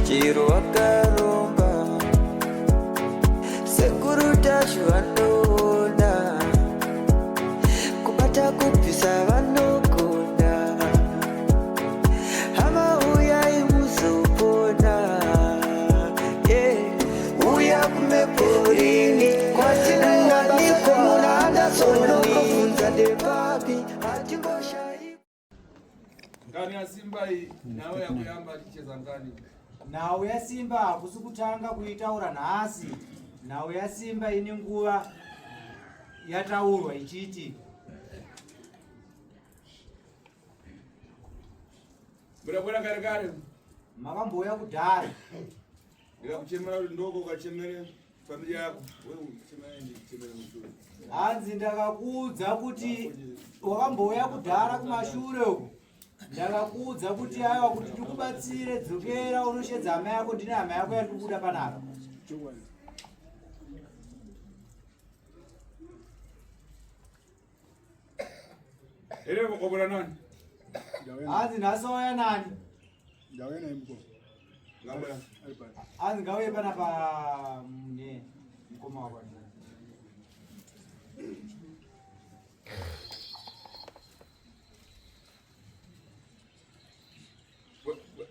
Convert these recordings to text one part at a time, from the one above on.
Chiro wakaromba Sekuru Tashu vanoona Kubata kubvisa vanogona Hama uyai muzopona yeah. Uya kumeporini kwatinowanikwa muna Anderson Kobvunza ndepapi hatingoshayi Ngani yaSimba iyi nhau yakuyamba achicheza ngani. Nhau yaSimba hakusi kutanga kuitaura nhasi. Nhau yaSimba ine nguva yataurwa ichiti Buda buda kare kare. Makambouya kudhara. Ndikakuchemera kuti ndoko ukachemere familia yako. Wewe uchemere ndichemere mushure. Hanzi ndakakuudza kuti wakambouya kudhara kumashure uko. Ndakakuudza kuti aiwa kuti tikubatsire dzokera unoshedza hama yako ndine hama yako yandiri kuda panapa. Here wabura nani? Hanzi nhasi wauya nani? Ndauya naye mukoma. Ngauya. Hanzi ngauye panapa mune mukoma wako.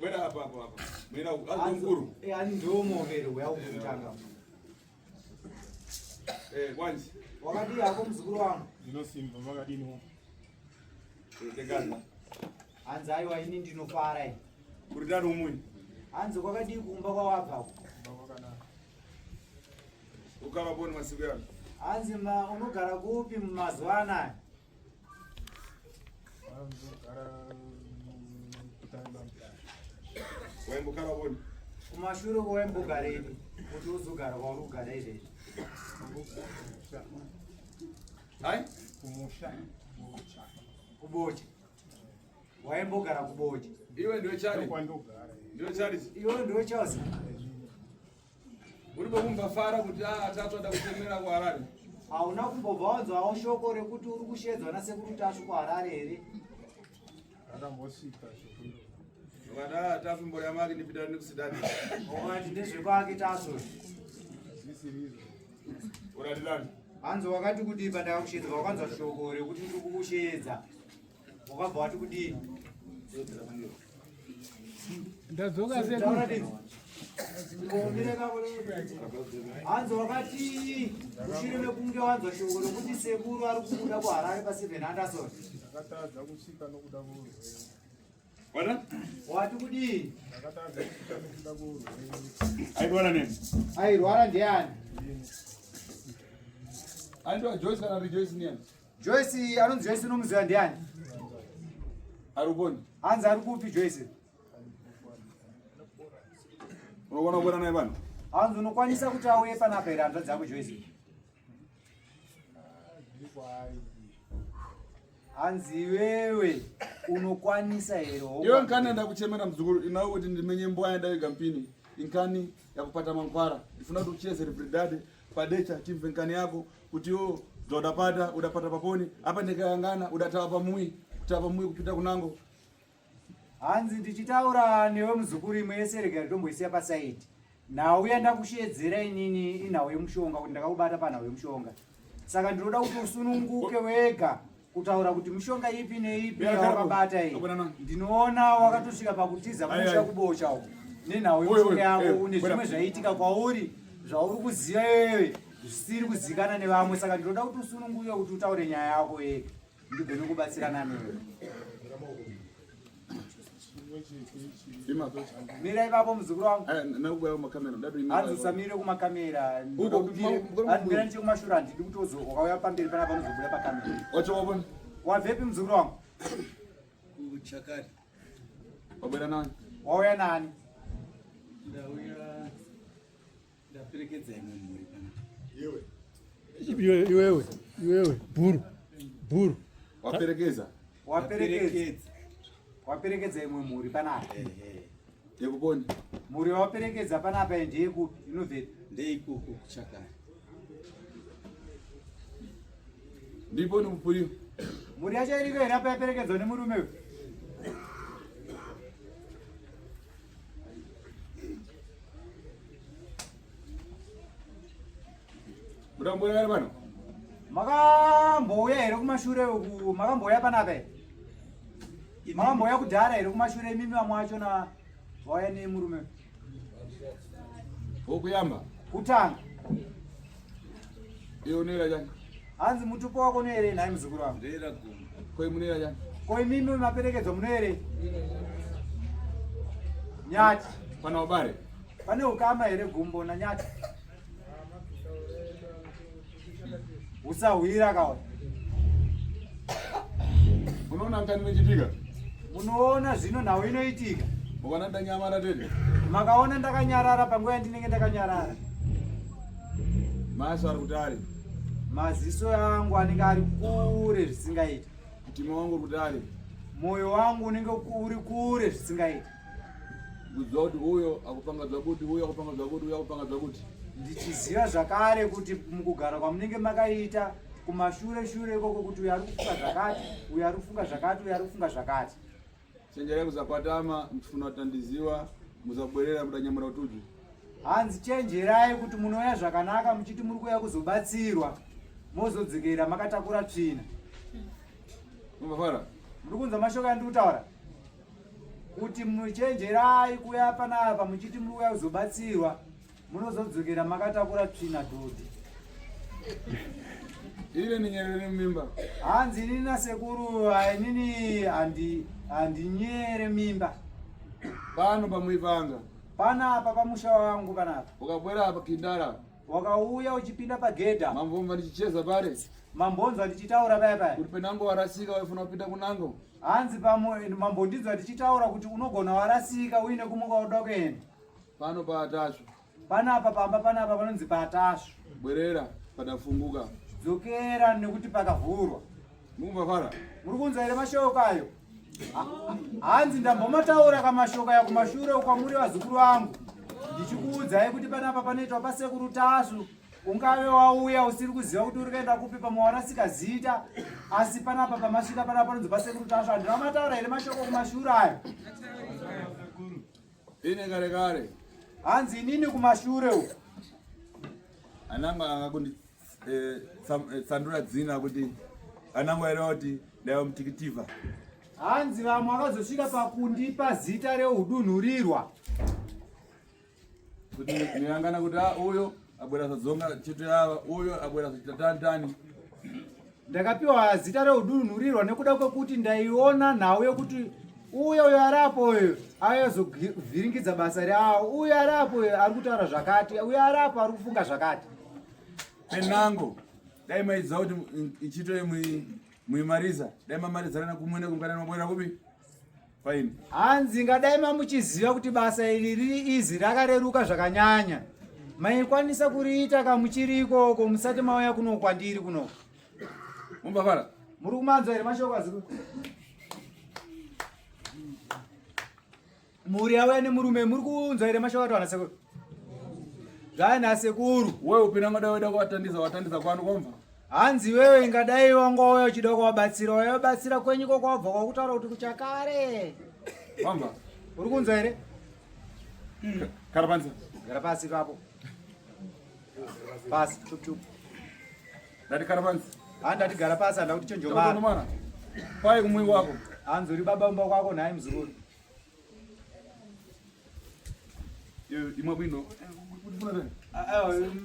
Bwera apa apa apa. Mwina hanzi mukuru. Eh hanzi ndiwo muovero uya kutanga. Eh kwanzi. Wakadii hako muzukuru wangu? Ndinosimba makadini? Ndegana. Hanzi aiwa ini ndinofara ini. Kuri ndani umwe. Hanzi kwakadii kumba kwawabva? Kumba kwakanaka. Ukava boni masiku yano. Hanzi ma unogara kupi mumazuva anaya? Waimbogara boni. Kumashure kwawaimbogarepi kuti uzogara kwauri kugara izvezvi? Hai? Kumusha. Kubocha. Waimbogara kubocha. Iwe ndiwe Charles. Ndokwandogara. Ndiwe Charles. Iwe ndiwe Charles. Uri kumbafara kuti ah tatoda kutemera kuHarare. Hauna kumbobva wanzwawo shoko rekuti uri kushedzwa nasekuru Tasvu kuHarare here? Rakambosvika shoko iro. Ukada Tasvu mboro yamake ndipita ndikusidani. Wakati ndezvekwake Tasvu. Zvisiri izvo. Uratilani. Hanzi wakati kudii pandakakushedza wakanzwa shoko rekuti ndiri kukushedza. Wakabva wati kudii? Ndadzoka sekuru. Hanzi wakati mushure mekunge wanzwa shoko rokuti sekuru ari kubuda kuHarare paSeven Anderson. Ndakatadza kusvika nokuda kweurwere. Wana? Wati kudii? Ndakatadza kusvika nokuda kweurwere. Airwara neni? Airwara ndiani? Aitwa Joyce kana Rejoice ndiani? Joyce anonzi Joyce unomuziva ndiani? Ari kuponi. Hanzi ari kupi Joyce? Unokona kuona naye vanhu? Hanzi unokwanisa kuti auye panapa here hanzvadzi yako Joyce? Hanzi iwewe unokwanisa here? Iwe nkani ndakuchemera mzukuru inawe kuti ndimenye mbwa yandaiga mpini inkani yakupata mankwara ndifuna kuti ucheze rebridade padecha timve nkani yako kuti yo zvaudapata udapata paponi apa ndikayangana udatava pamui kutava pamui kupita kunango Hanzi ndichitaura newe muzukuru imwe yese rega ritomboisiya pasaidi. Nhau yandakusheedzera inini inhau yemushonga kuti ndakakubata panhau yemushonga. Saka ndinoda kuti usununguke wega kutaura kuti mishonga ipi neipi yawakabata iyi. Ndinoona wakatosvika pakutiza kumusha kubocha uko nenhau yemushonga yako une zvimwe zvaiitika kwauri zvauri kuziva iwewe zvisiri kuzikana nevamwe. Saka ndinoda kuti usununguke kuti utaure nyaya yako wega. ndigone kubatsirana newe. Mira ipapo muzukuru wangu. Hanzi usamire kumakamera. Mira ndiche kumashure handidi kuti wakauya pamberi panapa unozobuda pakamera. Wabvepi muzukuru wangu? Kuchakari. Wabwera nani? Wauya nani? Ndauya Ndaperekedza imwe mhuri pana. Iwe. Iwewe, iwewe, bhuru. Bhuru. Waperekedza. Waperekedza. Waperekedza imwe mhuri panapa. Ehe. Yekuponi. Mhuri waperekedza panapa ndeyekupi? Inobvepi? Ndeikoko kuchakari. Ndipo ni Mhuri yacho iriko here apa yaperekedzwa nemurume uyu? Urambura kare pano? Makambouya here kumashure uku? Makambouya panapa here? Makambouya kudhara here kumashure imimi vamwe vacho na vauya nemurume? Wokuyamba. Kutanga. Iwe unoera chani? Hanzi mutupo wako unoerei nhai muzukuru wangu? Ndoera gumbo. Ko munoera chani? Ko imimi maperekedzwa munoerei? Nyati. Pana ubare? Pane ukama here gumbo naNyati? Usahwira kawa. Unoona nkani inochitika? Munoona zvino nhau inoitika. Ukaona ndanyamara tete. Makaona ndakanyarara panguva yandinenge ndakanyarara. Maso ari kutare. Maziso angu anenge ari kure zvisingaiti. Mtima wangu uri kutare. Moyo wangu unenge uri kure zvisingaiti. Kuziva kuti uyo akupanga zvakuti, uyo akupanga zvakuti, uyo akupanga zvakuti. Ndichiziva zvakare kuti mukugara kwamunenge makaita kumashure shure ikoko kuti uyo ari kufunga zvakati, uyo ari kufunga zvakati, uyo ari kufunga zvakati. Chenjerai kuzakwatama muchifuna kutandiziwa muzabwerera mudanyamura utudzi. Hanzi chenjerai kuti munouya zvakanaka muchiti muri kuuya kuzobatsirwa mozodzokera makatakura tsvina. Mufara. Muri kunzwa mashoko andiri kutaura? Kuti muchenjerai kuuya panapa muchiti muri kuuya kuzobatsirwa munozodzokera makatakura tsvina dhodhi. Ile ni nyerere mimba. Hanzi inini nasekuru inini handi handinyere mimba. Pano pamuipanga. Panapa pamusha wangu panapa. Ukabwera apa kindara. Wakauya uchipinda pagedha. Mambomva ndichicheza pare. Mambonzwa ndichitaura paya paya. Kuti penango warasika waifuna kupinda kunango. Hanzi pamwe mambondinzwa ndichitaura kuti unogona warasika uine kumuka uda kuenda. Pano paTasvu. Panapa pamba panapa panonzi paTasvu. Bwerera padafunguka. Dzokera nekuti pakavhurwa. Mumba Muri kunzwa here mashoko ayo? Hanzi ndambomataura kamashoko aya kumashure kwamuri vazukuru vangu. Ndichikuudzai kuti panapa panoitwa pasekuru Tasvu. Ungave wauya usiri kuziva kuti uri kuenda kupi pamwe warasika zita asi panapa pamasvika panapa panonzi pasekuru Tasvu. Handina mataura here mashoko kumashure ayo? Ine kare kare. Hanzi inini kumashure uku. Ananga akakundi eh, eh, tsandura dzina kuti anangu aireva kuti ndaiva mutikitivha. Hanzi vamwe vakazosvika pakundipa zita reudunhurirwa. Kuti niyangana kuti ah, uyo abwera sadzonga chete ava uyo abwera sachita tani tani. Ndakapiwa zita reudunhurirwa nekuda kwekuti ndaiona nhau yekuti uyo uyo ariapo uyo ayozovhiringidza basa reawo uyo ariapo uyo ari kutaura zvakati uyo ariapo ari kufunga zvakati. Penango dai maiziva kuti ichito muimariza dai mamaridzana kumwe nekumwe kana mabwera kupi Fine. Hanzi ngadai mamuchiziva kuti basa iri riri izi rakareruka zvakanyanya. Maikwanisa kuriita kamuchiri ikoko musati mauya kuno kwandiri kuno. Mumbafara. Muri kumanzwa here mashoko aziko? Mhuri yauya nemurume muri kunzwa here mashoko atawana sekuru? Zvaya nasekuru. Wewe upina ngadai waida kuvatandiza watandiza kwanu kwamva. Hanzi iwewe ingadai wanga wauya uchida kuvabatsira waivabatsira kwenyu ko kwabva kwakutaura kuti kuchakare. Kwamva. Uri kunzwa here? Gara pansi. Gara pasi ipapo. Pasi chup chup. Ndati gara pansi. Ha ndati gara pasi handa kuti chonjomara. Pai kumwi wako. Hanzi uri baba mumba kwako nhai muzukuru. Imwe bwino.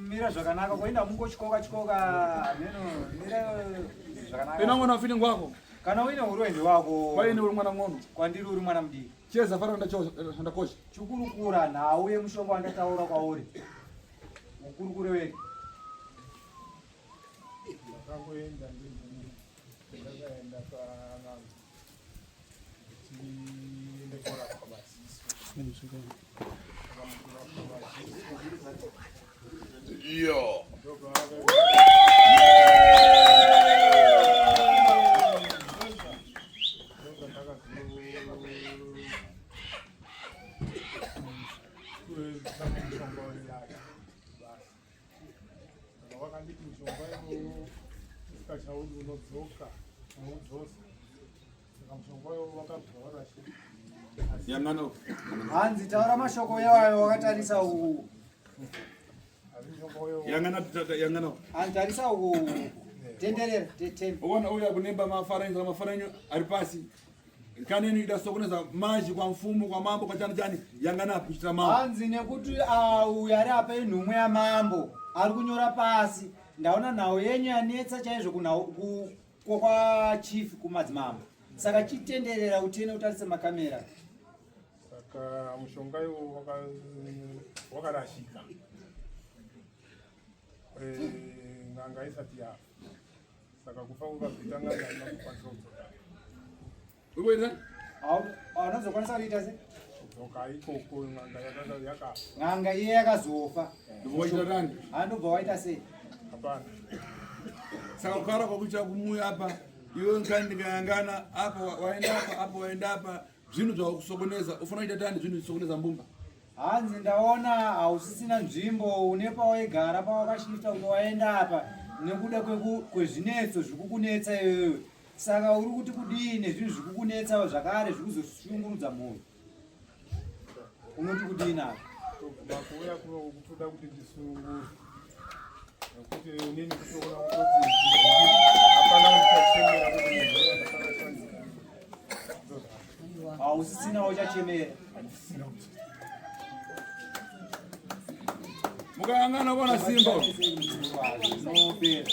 Mira zvakanaka kuenda mungotyoka tyoka meno mira zvakanaka. Ina mwana feeling wako. Kana uine urwende wako. Kwaini uri mwana ngono. Kwandiri uri mwana mudiki. Cheza fara ndakosha. Chukurukura nhau yemushonga wandataura kwauri. Ukurukure wega. Ndakangoenda ndakaenda pan'anga ndichiende korapwa maziso. Kurapwa maziso. Iyo. Saka wakanditi mushonga iwowo usikachaudi unodzoka unoudzosa. Saka mushonga iwowo wakabva warashika. Yangano. Hanzi taura mashoko yawayo wakatarisa uku. Asi mushonga uyo Yangana tata yangana. Antarisa uku. Tenderera, ten. Uona uya kunemba mafaranyo saka mafaranyo ari pasi. Kaneni ida sokoneza maji kwa mfumo kwa mambo kwa chani chani yangana kuchita mambo. Hanzi nekuti ah, uyu ari apa inhumwe yamambo ari kunyora pasi. Ndaona nhau yenyu yanetsa chaizvo kunhau kwa chief kumadzimambo. Saka chitenderera utene utarise makamera. Saka mushonga iwo wakarashika. Eh, n'anga isati yafa. Saka kufa kwakazoita n'anga haina kukwanisa kudzoka. Uboita? Haunazokwanisa kuita se? Kudzoka ikoko n'anga yakanga yakafa. N'anga iye yakazofa. Ndobva waita tani? Andobva waita sei? Hapana. Saka kukara kwakuita kumuya apa iwe nkani ndikayangana apa waenda apa apa waenda apa zvinhu zvakusokoneza ufana kuita tani zvinhu zvisokoneza mbumba. Hanzi ndaona hausisina nzvimbo une pawaigara pawakashifta kuti waenda apa nekuda kwezvinetso zviri kukunetsa iwewe. Saka uri kuti kudii nezvinhu zviri kukunetsa zvakare zviri kuzoshungurudza mhuri? Unoti kudii nazvo? Tobvuma kuuya kuno kutoda kuti ndisunungurwe. Nekuti inini kutoona kutoti hapana uchachemera kuti munhu uyu ndakakashandisa. Hausisina uchachemera. Handisina kuti. Mukayangana bona simba. Zvinopera.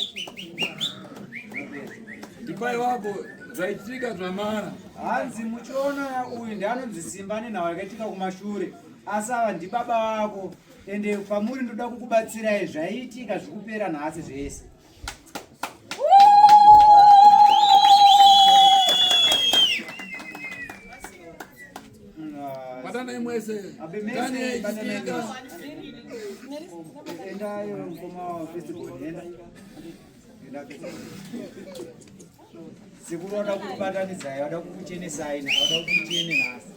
Ndipai wako zvaitika zvamara. Hanzi muchiona uyu ndianonzi Simba nenhau yakaitika kumashure asi ava ndibaba vako ende pamuri ndoda kukubatsirai zvaiitika zvikupera nhasi zvese. Batanai mwese. Abe mese, Kani batanai yaitika. mese. Endayo mukoma festival enda. Enda festival. Sekuru vada kukubatanidzai, vada kukuchenesai, vada kuti muchene nhasi.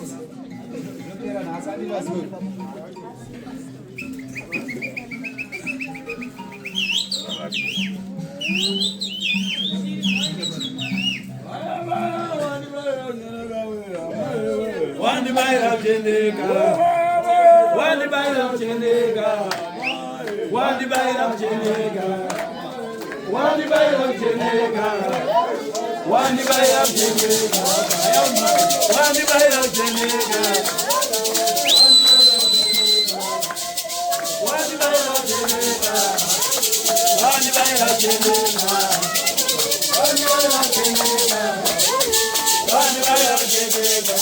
Zvinopera nhasi adira zuri. Wandibaira mchendeka, wandibaira mchendeka, wandibaira mchendeka, wandibaira mchendeka, wandibaira mchendeka, wandibaira mchendeka, wandibaira mchendeka, wandibaira mchendeka, wandibaira mchendeka, wandibaira mchendeka.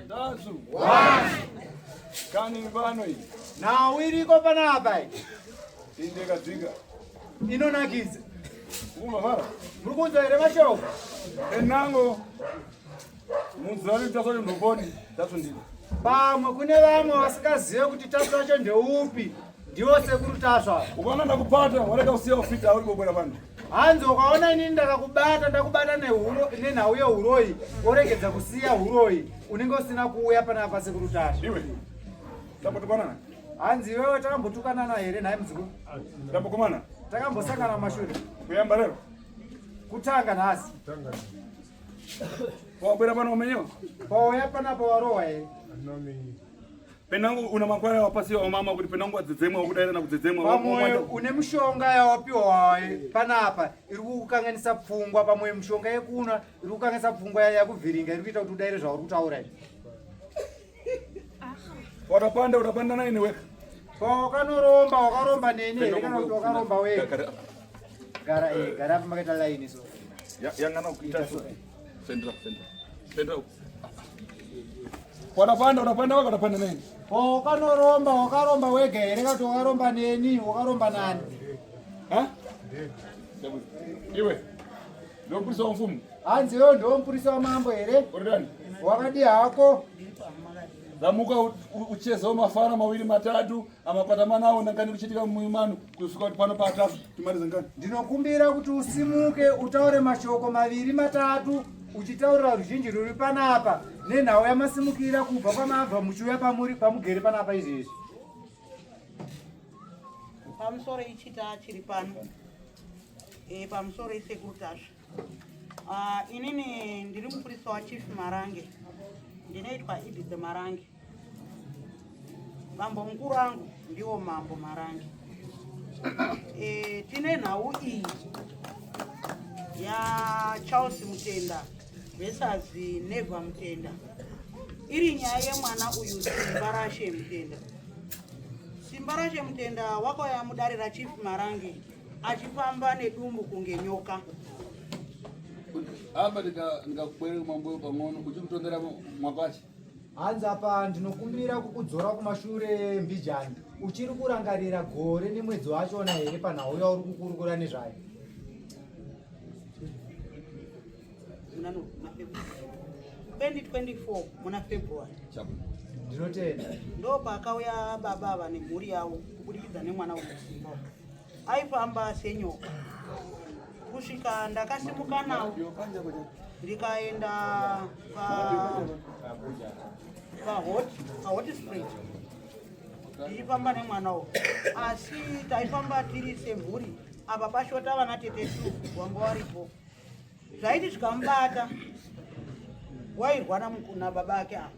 Tasu. Kani pano iyi. Nhau iriko panapa iyi. Indeka dzika. Inonakidza. Kumavara. Muri kunzwa here mashoko? Enango. Mudzari taso ndoponi. Taso ndini. Pamwe kune vamwe vasingazive kuti Tasvu wacho ndeupi. Ndiwo sekuru Tasvu ava. Ukaona ndakubata warega kusiya ufita auri kubwera pano. Hanzi ukaona inini ndakakubata ndakubata nehuro nenhau yehuroyi woregedza kusiya huroyi unenge usina kuuya panapa sekuru Tasvu. Iwe. Tambotukanana. Hanzi iwewe takambotukanana here nhai muzukuru? Tambokomana. Takambosangana mumashure. Kuyamba lero. Kutanga nhasi. Wabwera pano umenyewa. Pauya panapa warohwa here? Penangu una makwara wapasiwa wamama kuti penangu wadzedzemwa wakudaira na kudzedzemwa. Pamwe une mishonga yawapiwa panapa iri kukukanganisa pfungwa, pamwe mishonga yekunwa iri kukanganisa pfungwa yakuvhiringa iri kuita kuti udaire zvauri kutaura izvi. Watapanda utapanda naini weka. Pawakanoromba wakaromba neni here kana kuti wakaromba wega? Gara eh gara apa makaita line so. Yangana kuita so. Sendra sendra. Sendra. Watapanda utapanda weka utapanda neni. Pawakanoromba wakaromba wega here kana kuti wakaromba neni wakaromba nani? Ha? Iwe. Ndokurisa mfumo. Hanzi iwewe ndiwe mupurisa wamambo here? Uridani? Wakadii hako? Zamuka uchezewo mafana mawiri matatu amakwata manawo nangani kuchitika mumanu kusvika kuti pano patatu timalize ngani. Ndinokumbira kuti usimuke utaure mashoko maviri matatu uchitaurira ruzhinji ruri panapa nenhau yamasimukira kubva kwamabva muchiuya pamuri pamugere panapa izvezvi. Pamusoro ichita chiri pano. E, pamusoro isekuru Tasva. Ah, inini ndiri mupurisa waChief Marange. Ndinoitwa Edith Marange. Mambo mukuru angu ndiwo Mambo Marange. E, tine nhau iyi yaCharles Mutenda versus Never Mutenda. Iri nyaya yemwana uyu Simbarashe Mutenda. Simbarashe Mutenda wakauya mudare raChief Marange achifamba nedumbu kunge nyoka. Apa ndikakubwerera kumambuyo pang'ono uchikutondera mwakwachi. Hanzi apa ndinokumbira kukudzora kumashure mbijani. Uchiri kurangarira gore nemwedzi wachona here panhau yauri kukurukura nezvayo? Muna 2024 muna February. Ndinotenda. Ndopakauya baba ava nemhuri yavo kubudikidza nemwana wemusimba. Aifamba senyoka kusvika ndakasimuka nawo ndikaenda pahot spring ndichifamba nemwana uyu, asi taifamba tiri semhuri. Apa pashota vana tete tu wanga waripo, zvaiti zvikamubata wairwa nababa ake apa,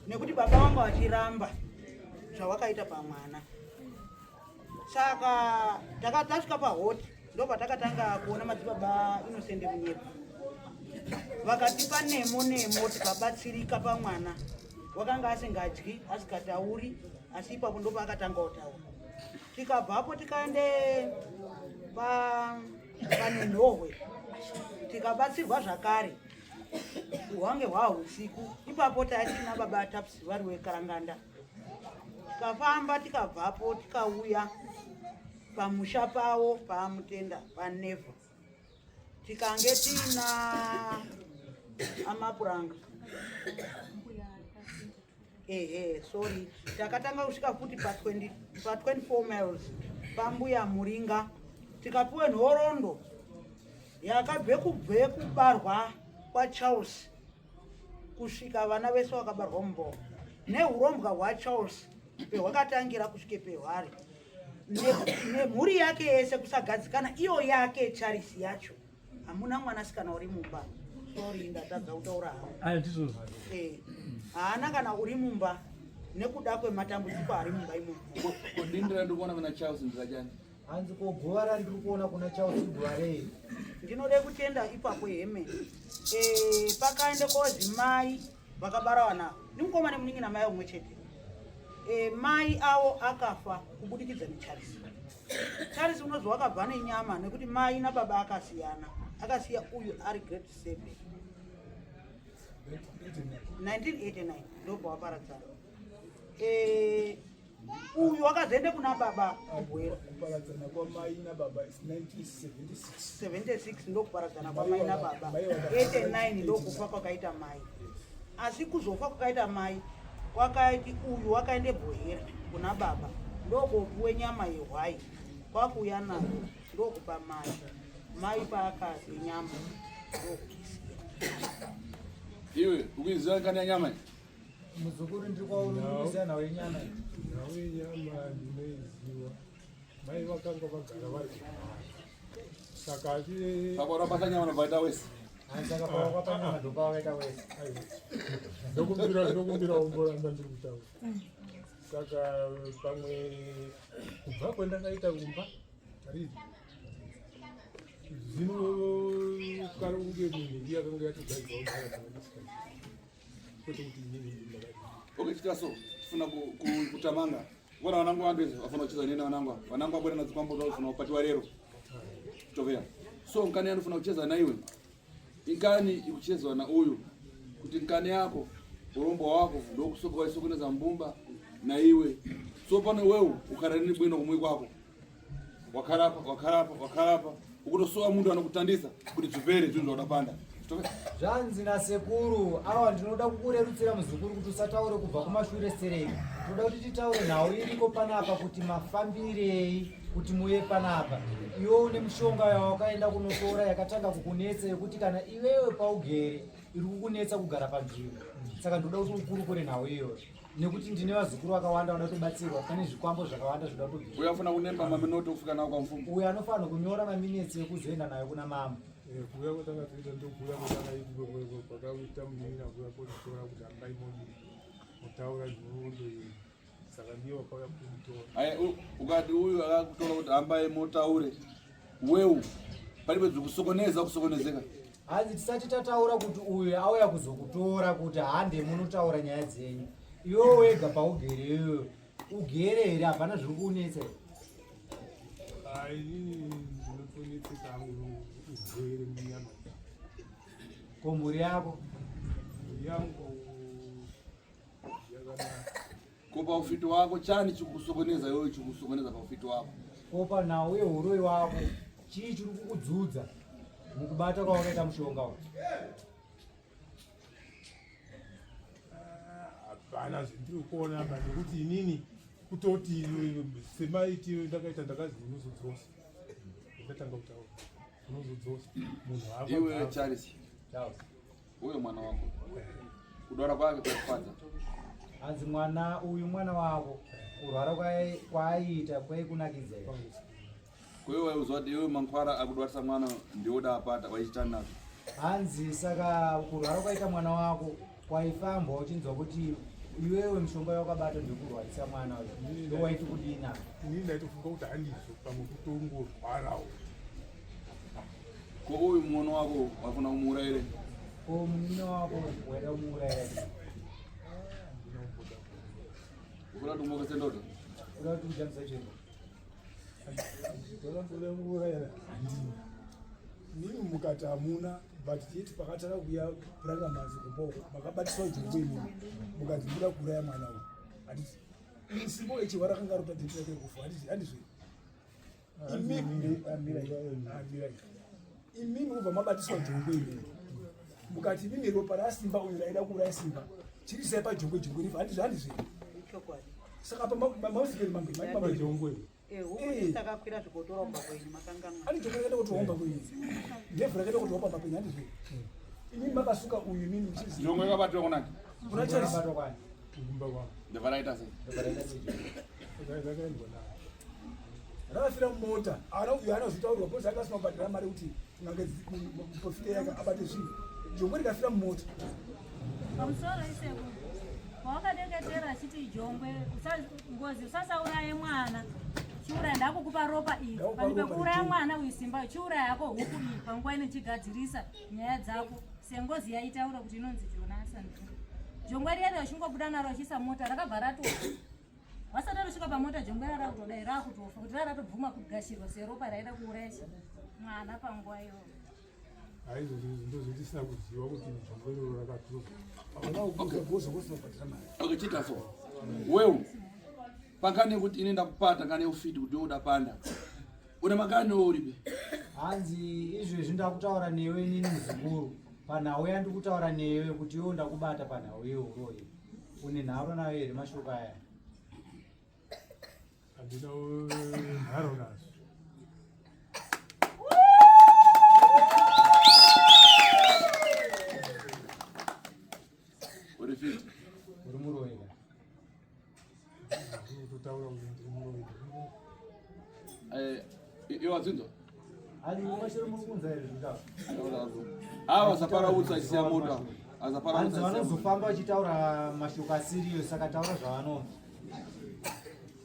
nekuti baba vanga vachiramba zvawakaita pamwana. Saka tasvika pahoti ndopatakatanga kuona madzibaba Innocent Munyepa, vakatipa nemo nemo tikabatsirika pamwana. Wakanga asingadyi asikatauri, asi ipapo ndopaakatanga kutaura. Tikabvapo tikaende pane nhohwe tikabatsirwa zvakare, hwange hwahusiku. Ipapo tatina baba Taps vari weKaranganda. Tikafamba tikabvapo tikauya pamusha pavo paMutenda paNevha, tikange tiina amapuranga. Ehe, sorry, takatanga kusvika futi pa 24 miles pambuya Muringa, tikapiwe nhoroondo yakabve kubve kubarwa kwaCharles kusvika vana vese vakabarwa mumbomo, nehurombwa hwaCharles pehwakatangira kusvike pehwari, nemhuri yake yese kusagadzikana. Iyo yake Charles yacho hamuna mwanasikana uri mumba. Sorry, ndatadza kutaura hangu. Haana kana uri mumba nekuda kwematambudziko ari mumba imomo. Kudindira ndikuona kuna Charles ndizachani. Hanzi ko guva randiri kuona kuna Charles guva rei? Ndinode kutenda ipapo heme. Pakaende kozi mai vakabara vana nimukoma nemunin'ina mai umwe chete. Mai avo akafa kubudikidza neCharles. Charles unozi wakabva nenyama nekuti mai nababa akasiyana, akasiya uyu ari grade 7. 1989 ndobva waparadzana. Eh, uyu wakazoende kuna baba kubwera. Kuparadzana kwamai nababa is 1976. 76 ndokuparadzana kwamai nababa, 89 ndokufa kwakaita mai. Asi kuzofa kwakaita mai kwakaiti uyu wakaende Bhohera kuna baba, ndokopuwe nyama yehwai, kwakuuya nayo ndokupa mai. Mai paakadye nyama ndokuisiya. Iwe ukuiziva nkani yanyama iyi? Muzukuru, ndiri kwauri, ndikuziva nhau yenyama iyi. Nhau yenyama ndinoiziva. Mai vakanga vagara vari kumhara, saka ati Saka urapasa nyama nobvaita wese. Saka pavakwapa nyama ndopavakaita wese. Ndokumbira umboramba ndiri kutaura. Saka pamwe kubva kwandakaita kumba riri zvino kari kunge munhu yakanga yatogadzirwa, kwete kuti inini ndakati. Okay, chita so tifuna kutamanga vona vanangu vandu izvi vafuna kucheza nene. Vanangu vanangu vabuda nadzo kwambo vafuna kupatiwa rero kutovera. So nkani yanofuna kucheza naiwe, inkani ikuchezwa na uyu kuti nkani yako urombo wako ndokusoka waisokoneza mbumba na iwe. So pano wewe ukharani bwino kumwi kwako, wakharapa wakharapa wakharapa, ukutosowa mundu anokutandisa kuti zvipere zvinhu zvaudapanda. Zvanzi nasekuru awa, ndinoda kukurerutsira muzukuru kuti usataure kubva kumashure sereki. Tinoda kuti titaure nhau iriko panapa, kuti mafambirei kuti muye panapa. Iwe une mushonga yawakaenda kunotora yakatanga kukunetsa, yekuti kana iwewe paugere iri kukunetsa kugara panzvimbo. Saka ndinoda kuti ukurukure nhau iyoyo, nekuti ndine vazukuru vakawanda vanoda kutobatsirwa. Pane zvikwambo zvakawanda zvinoda kutobviswa. Uyo afuna kunemba maminoto kufika nawo kwamfumu. Uyo anofanira kunyora maminetsi ekuzoenda nayo kuna mama. Kuuya kwatanga toita ndokuuya kwatakaita munina kuuya kotitora kuti hambai modii mutaura nhoroondo yenyu. Saka ndiye wakauya kunitora. Aya, ukati uyu akakutora kuti hambai motaure, wewu palibe zvikusokoneza kusokonezeka. Hanzi tisati tataura kuti uyu auya kuzokutora kuti hande munotaura nyaya dzenyu, iwe wega paugere iyoyo ugere here? Hapana zviri kuunetsa here? Ai, inini ndinotonetseka hangu urwere munyama. Ko mhuri yako? Mhuri yangu yakanaka. Ko paufiti wako chani chikusokoneza iwewe, chikusokoneza paufiti wako? Kopa nhau yeuroi wako, chii chiri kukudzudza mukubata kwawakaita mushonga uyu? Hapana zvendiri kuona apa, nekuti inini kutoti semaitiro ndakaita, ndakazi unozodzosa. Ndatanga kutaura unozodzosa munhu. Iwe Hapo Charles. Charles. Uyo mwana wako kudwara kwake kwakufadza? Hanzi mwana uyu, mwana wako, kurwara kwaaiita kwaikunakidza here? Kwewe waiuzwa kuti iwe mankwara akudwarisa mwana ndioda apata waichita nazvo? Hanzi saka kurwara kwaita mwana wako kwaifambwa uchinzwa kuti iwewe mushonga wakabata ndekurwarisa mwana uyu, ndo waiti kudini apa? Inini ndaitofunga kuti handizvo, pamwe kutongorwarawo. Ko uyu muono wako wafuna kumuurayire? Ko munina wako waida kumuuraya? Ndinomboda. Ukuda kuti umokese ndoto? Uda kuti ujambisa chembo? Ndakamboda kuurayana handina Nini mukati hamuna, but chiti pakatanga kuya purangamazi kumba uko makabatiswa jongwe, imimi mukati muda kuuraya mwana uyu, handiti? Simbo echiwa rakanga ropa date rake rekufa, handiti? Handizvo? Imimi amirai, imimi kubva mabatiswa jongwe, imimi mukati imimi ropa raSimba uyu raida kuuraya Simba, chirisai pajongwe, jongwe rifa, handizvo? Handizvo? Ichokwadi. Saka pamausikeri mambe. Pajongwe. Huku takakwira zvikotora kumba kwenyu makanganwa. Ani jongwe rakaenda kuti homba kwenyu, ndevhu rakaenda kuti homba papenyu, handizvo? Imimi makasuka uyu, imimi muchiziva. Jongwe yakabatiwa kunani? Kuna Charles. Akabatwa kwani? Kumba kwangu. Ndabva raita sei? Ndobva sei? Rakaendwa nayo. Rakafira mumota. Ana uyu anozvitaurwa because akasina kubhadhara mari kuti n'anga muprofita yake abate zvinhu, jongwe rikafira mumota. Pamusoro isekuru, pawakadeketera achiti jongwe ngozi usasauraye mwana, chiuraya, ndakukupa ropa iri. Ndakupa Pani ropa pekuuraya rejongwe. mwana uyu Simba, chiuraya yako huku iyi panguva ino chigadzirisa nyaya dzako sengozi yaitaura kuti inonzi Jonasa. Jongwe riya richingobuda naro achiisa mota, rakabva ratofa. Vasati vasvika pamota, jongwe rarakutodai rakutofa, kuti raratobvuma kugashirwa seropa raida kuuraya mwana panguva iyoyo. Haizvozvo ndozvotisina kuziva kuti jongwe iroro rakatorwa. Okay, chita so. Wewe pakane kuti ine ndakupata kane ufiti kuti uda panda. Une makani uripi? Hanzi izvezvi ndakutaura newe inini muzukuru. Panhau yandikutaura newe kuti iwe ndakubata panhau yeuroyi. Une nharo nayo here mashoko aya? Handina nharo nazvo. Uri fit? Uri muroyi ka? Kutotaura kuti ndiri muroyi. Eh, iwe wadzinzwa? Hanzi mashoro muri kunza here zvitaura? Ava zapara utsa achisiya mota. Azapara Hanzi utsa. vanozofamba vachitaura mashoko asiriyo saka taura zvavanonzwa.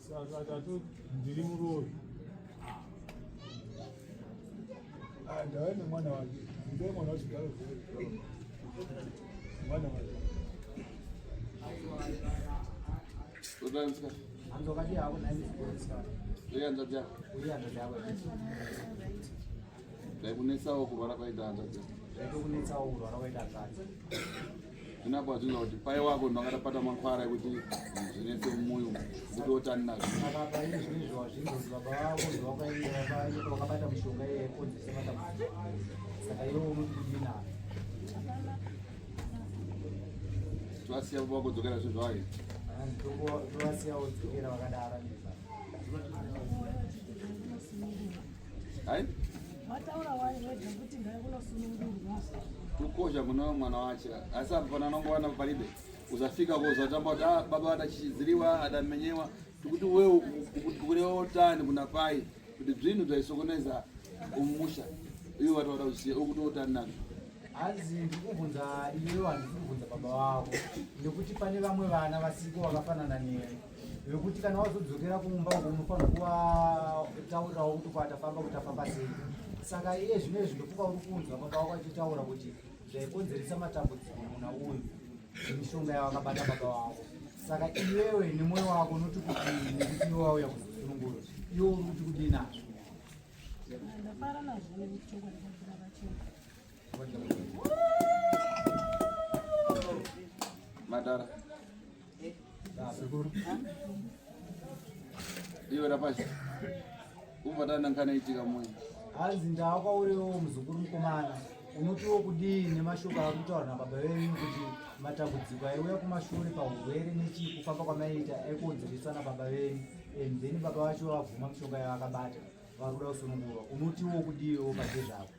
Saka tatu ndiri muroyi. Ah, ndave nemwana wake. Ndiye mwana wachigaro. Mwana wake. Utanzwa. Hanzi wakadii hako nhai muzukuru musikana? Uye hanzvadzi yako. Uye hanzvadzi yako. Zvaikunetsawo kurwara kwaita hanzvadzi yako. Zvaitokunetsawo kurwara kwaita hanzvadzi. Zvinapo azvinza kuti pai wako ndakatapata makwara ekuti zvinetse mumwoyo kuti otani nazvo. Saka apa ini zvinezvi wazvinza kuti baba vako ndovakaita vakabata mishonga iye yaikonzeresa matambudziko. Saka iwe unoti kudii nazvo? Tovasiya baba vako dzokera zvinhu zvavai. Hanzi tovasiya vodzokera vakadaro neza. Hai? Wataura wani wega kuti ngaikunosunungurwa. Tukosha kuna mwana wache. Asi apa pana anongowana palibe. Uzafika ko uzatamba kuti ah baba adachidziriwa adamenyewa. Tukuti wewe ukurewa otani kuna pai kuti zvinhu zvaisokoneza umusha. Iwe watu wada kusiya ukuti otani nazvo. Hanzi ndiri kubvunza iwewe handisi kubvunza baba vako nekuti pane vamwe vana vasiko vakafanana newe vekuti kana wazodzokera kumba uko unofanira kuvataurirawo kuti kwatafamba kuti tafamba sei. Saka iye zvino izvi ndofunga uri kunzwa baba vako achitaura kuti zvaikonzeresa matambudziko muna uyu nemishonga yavakabata baba vako. Saka iwewe nemwoyo wako unoti kudii nekuti iwe wauya kuzosunungura iwe uri kuti kudii nazvo? Ndafara nazvo nekuti chokwadi chabuda pachena. Madara. Sekuru. Iwe rapashi. Umvatana nkana itika moyo. Hanzi ndakwauriwo muzukuru mukomana unotiwo kudii nemashoko ari kutaura nababa venyu kuti matambudziko aiuya kumashure paurwere nechii kufamba kwamaiita aikonzereswa nababa venyu and then baba vacho vabvuma mishonga yavakabata vari kuda kusunungurwa unotiwo kudiiwo pachezvako?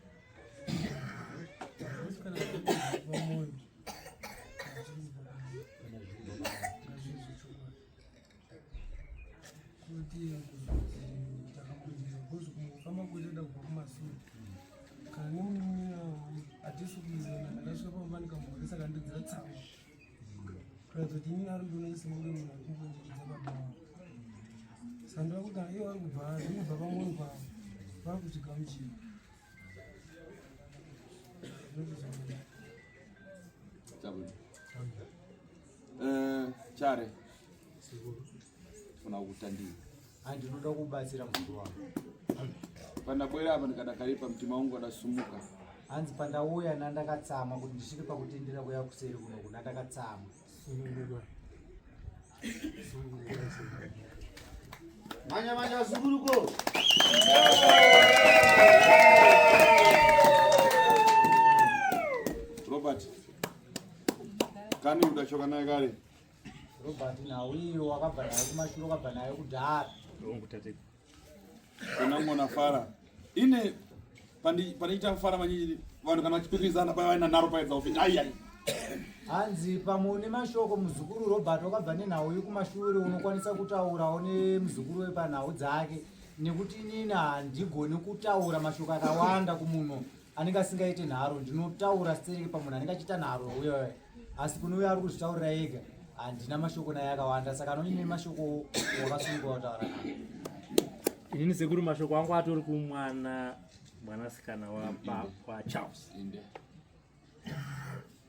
Kana nemunin'ina hatisi kuwirirana ndakasvika pamba ndikamhoresa akandidzira tsama kuratidza kuti inini ari kundiona semunge munhu ari kumbunyiridza baba vangu saka ndoda kuti kana ivo vari kubva zvinobva pamwoyo pavo vari kuzvigamuchira Eh, chare funa kutandii Handinoda kubatsira muzukuru wangu. Pandabwera apa ndikadakaripa mtima wangu wadasumuka. Hanzi pandauya nandakatsamwa kuti ndisvike pakutendera kuya kuseri kuno kuna ndakatsamwa. Sununguka. Sununguka. Manya manya vazukuru ko. Robert. Kani udachoka naye kare. Robert nhau iyo wakabva nayo kumashure wakabva nayo kudhara. Kuna ngona fara. Ine pandi paniita fara manyinyi vanhu kana vachikwikwidzana paya vaina nharo paedza ufiti ai ai. Hanzi pamwe une mashoko muzukuru Robert wakabva nenhau iyi kumashure unokwanisa kutaurawo nemuzukuru wepanhau dzake nekuti inini handigoni kutaura mashoko akawanda kumunhu anenge asingaite nharo ndinotaura stereki pamunhu anenge achiita nharo uyoyo asi kune uyo ari kuzvitaurira ega handina mashoko naye akawanda saka anoine mashoko wakasununguka kutaura naye. Inini sekuru mashoko angu atori kumwana mwanasikana waCharles.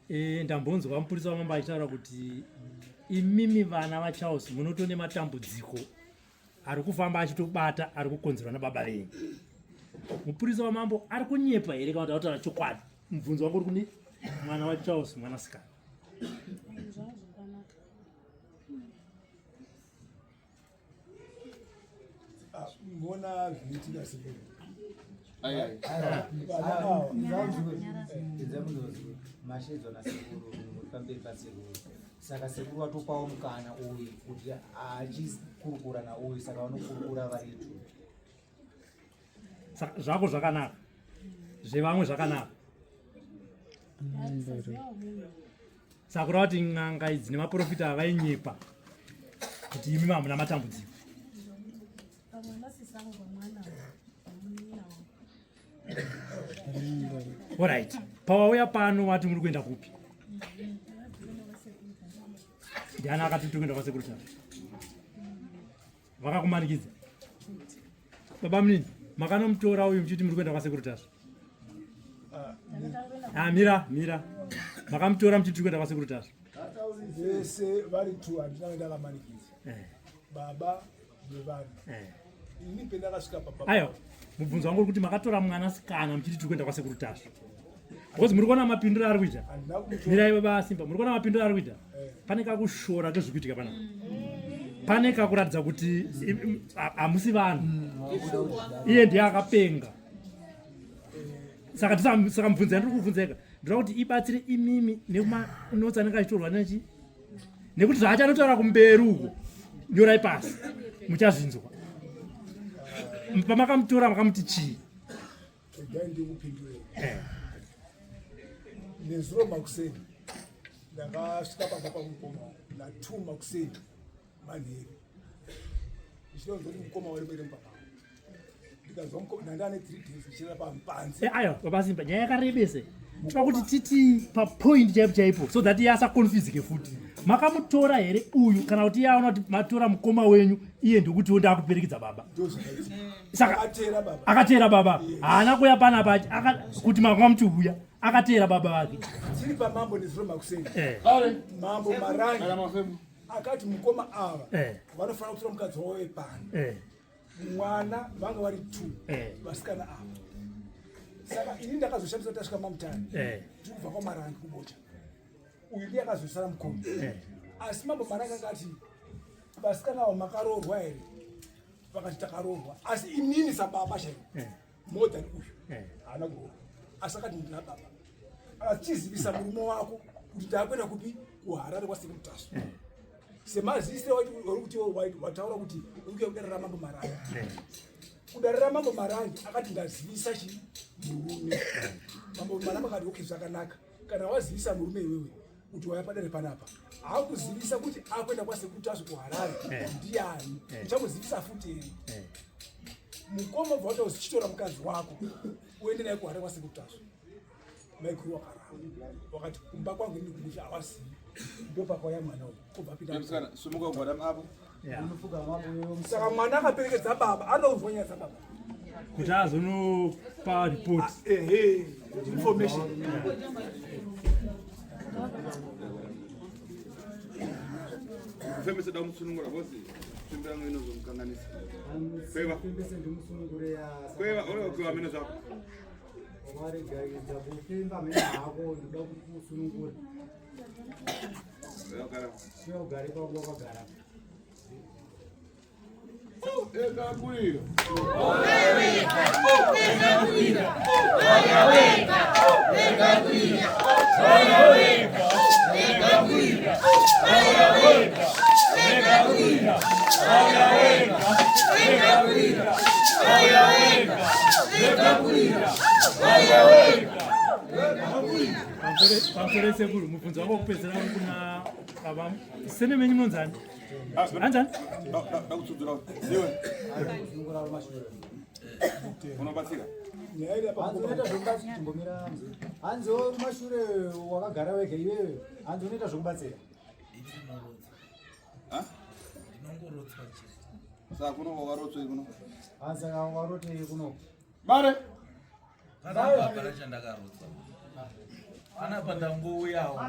E, ndambonzwa mupurisa wamambo achitaura kuti imimi vana vaCharles munotone matambudziko ari kufamba achitobata ari kukonzerwa nababa venyu. Mupurisa wamambo ari kunyepa here kana kuti akutaura chokwadi? Mubvunzo wangu uri kuni mwana waCharles mwanasikana. Mbona zvinoitika sei? Mashedzwa nasekuru pamberi pasekuru saka sekuru vatopawo mukana uyu kuti achikurukura nauyu saka vanokurukura vari two. Saka zvako zvakanaka zvevamwe zvakanaka saka kureva kuti n'anga idzi nemaprofita avainyepa kuti imi hamuna matambudziko. Alright, pawauya pano wati muri kuenda kupi? Ndiani akati tiri kuenda kwasekuru Tasvu? Vakakumanikidza? Baba munini, makanomutora uyu muchiti muri kuenda kwasekuru Tasvu? Ah, mira, mira. Makamutora muchiti tiri kuenda kwasekuru Tasvu? Vese vari two handina ndakamanikidza. Eh. Baba nevana. Eh. Ini pendakasvika pamba. Aiwa, mubvunzo wangu uri kuti makatora mwanasikana muchiti tiri kuenda kwasekuru Tasvu. Because muri kuona mapinduro ari kuita. Mirai baba Simba, muri kuona mapinduro ari kuita. Eh. Pane kakushora kezvikuitika panapa. Pane kakuratidza kuti hamusi vanhu. Iye ndiye akapenga. Saka saka mubvunzo yandiri kubvunza ega ndinoda kuti ibatsire imimi nekumanotsi anenge achitorwa nechi nekuti zvaachanotaura kumberi uko nyorai pasi muchazvinzwa. Pamakamutora makamuti chii? Regai ndikupindure. Eh. Nezuro makuseni ndakasvika pamba pamukoma na 2 makuseni manheru ndichidonzwa kuti mukoma wari kuenda mupapa ndikanzwa mukoma ndanga ane 3 days ndichirara panze. Eh, ayo baba Simba nyaya yakarebese toda kuti titi papoint chaipo chaipo so that iye asakonfuzike futi. Makamutora here uyu kana kuti iye aona kuti matora mukoma wenyu iye ndokutiwo ndakuperekedza baba? Saka akateera baba haana kuya panapa kuti makamuti uya akateera baba vake. Tiri pamambo nezuro makuseni. Eh. Mambo Marangi akati mukoma ava eh. vanofanira kutora mukadzi wavo wepano. Eh. Mwana vanga vari two eh. vasikana ava. Saka ini ndakazoshamisa tasvika mamutare. Eh. Tiri kubva kwaMarangi kubocha. Uyu ndiye akazosara mukoma. Eh. Asi mambo Marangi akati vasikana ava makaroorwa here? Vakati takaroorwa. Asi inini sababa chaivo. Eh. More than uyu. Eh. Haana kuroorwa. Asi akati ndina baba. Achizivisa murume wako kuti ndakuenda kupi? KuHarare kwaSekuru Tasvu. Eh. Semazivise uri kuti wataura kuti uri kuya kudare raMambo Marangi. Eh. Kudare raMambo Marangi akati ndazivisa chi murume. Mambo Marangi akati okay zvakanaka. Kana wazivisa murume iwewe kuti waya padare panapa. Haakuzivisa kuti akuenda kwaSekuru Tasvu kuHarare. Eh. Ndiani? Eh. Uchamuzivisa futi here? Eh. Mukoma bva watazichitora mukadzi wako uende naye kuHarare kwaSekuru Tasvu. Maiguru wakaramba wakati kumba kwangu ini kumusha hawazivi ndopakauya mwana uyu kubva apinda. Msikana, sumuka ugwadama apo. Yeah. Saka mwana akaperekedza baba anonzwa nyaya dzababa kuti azonopa report. Ehe, information. Kufembesa da musunungura bosi. Tsvimbo yangu inozomukanganisa. Kweva. Fembese ndimusunungure ya. Kweva, uri kweva meno zvako. Waregaidza kufemba meno hako ndoda kukusunungura. Kweva gara. Siya ugare pako wakagara. Eka kuira. Pamusoro sekuru, mubvunzo wako wekupedzisira uri kuna baba sene menyu munonzani? Anzani? Ndakutsudzura. Ziwe. Unobatsira. Nyaya iri apa Hanzi unoita zvekubatsira chimbomira mzee. Hanzi wewe kumashure wakagara wega iwewe. Hanzi unoita zvekubatsira. Ha? Ndinongorotswa chete. Saka kuno wakarotswa kuno. Hanzi saka warotei kuno. Bare. Panapa hapana chandakarotswa. Panapa ndangouyawo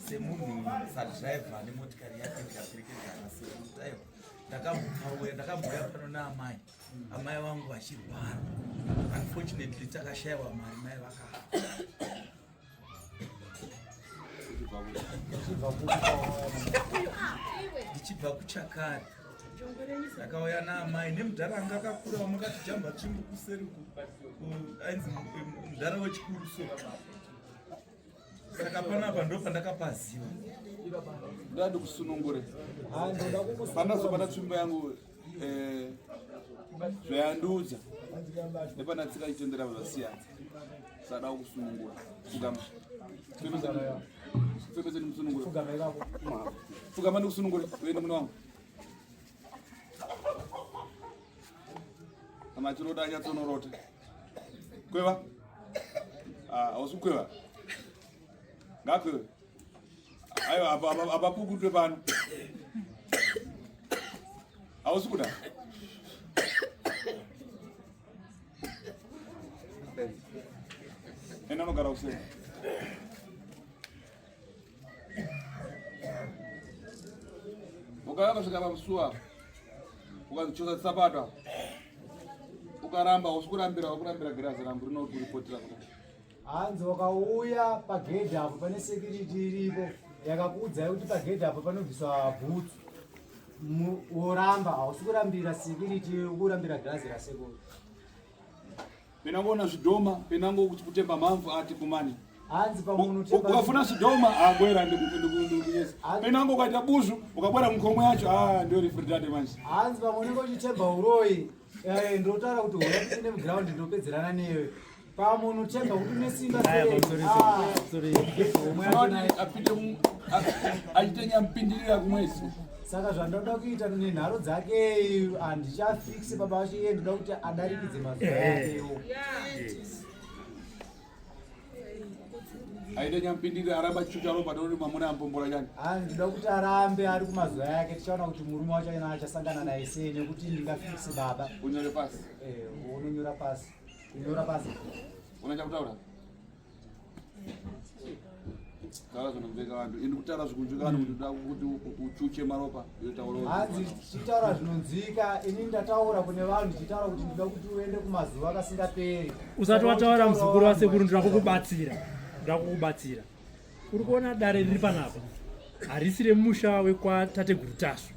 semunhu sadriver nemotikari yake ndikaperekedza nasekuru. Aiwa, ndakambouya ndakambouya pano naamai. Amai vangu vachirwara. Unfortunately takashayiwa mari mai vakafa. Ndichibva kuchakari ndakauya naamai nemudhara anga akakura wamakati jamba tsvimbo kuseri ainzi mudhara wechikuru so saka panapa ndo pandakapaziva. Ndoda ndikusunungure pandazobata tsvimbo yangu eh, zvayandiudza nepanatsika ichitendera zvasiyana sada kusunungura pfugama fembese ndimusunungure pfugama ndikusunungure uende mune wangu kana achiroda anyatsonorota kweva ah, hausi kukweva ngakweve aiwa apapukutwe pano hausi kuda enda unogara kuseri ukauya ukasvika pamusuwa ukazichosa tsapato ukaramba usi kurambira wakurambira girazi rangu rinokuripotera kuda Hanzi wakauya pagedhi apo pane security iripo yakakuudzai kuti pagedhi apo panobviswa bhutsu woramba hausi kurambira security kurambira girazi rasekuru. Penangoona zvidhoma penango kutemba mhamvu ati kumani hanzi pamunhu ukafuna zvidhoma agwera ndikunyesa penango ukaita buzvu ukabwera mukomwe yacho ah ndio refrigerate manje hanzi pamwe unenge uchitemba uroyi eh, ndotaura kuti hoya tipinde muground ndopedzerana newe pamwe unotemba kuti une simba achiite nyampindirira kumwezi saka zvandoda kuita nenharo dzake handichafiksi baba vacho iye ndoda kuti adarikidze mazuva akewo aite nyampindirira aramba achichucha ropa ndoti mamuna ambombora chani Ah, ndinoda kuti arambe ari kumazuva yake tichaona kuti murume wacho aina achasangana naye sei nekuti ndingafikisi baba unyore pasi Eh, unonyora pasi kunyora pasi una chakutaura taura zvinonzwika vanhu ini kutaura zvikunzwika vanhu kuti ndoda kuti uchuche maropa yotaura hanzi tichitaura zvinonzwika ini ndataura kune vanhu ndichitaura kuti ndinoda kuti uende kumazuva akasingaperi usati wataura muzukuru wasekuru ndoda kukubatsira ndoda kukubatsira uri kuona dare riri panapa harisi remusha wekwatateguru tasvu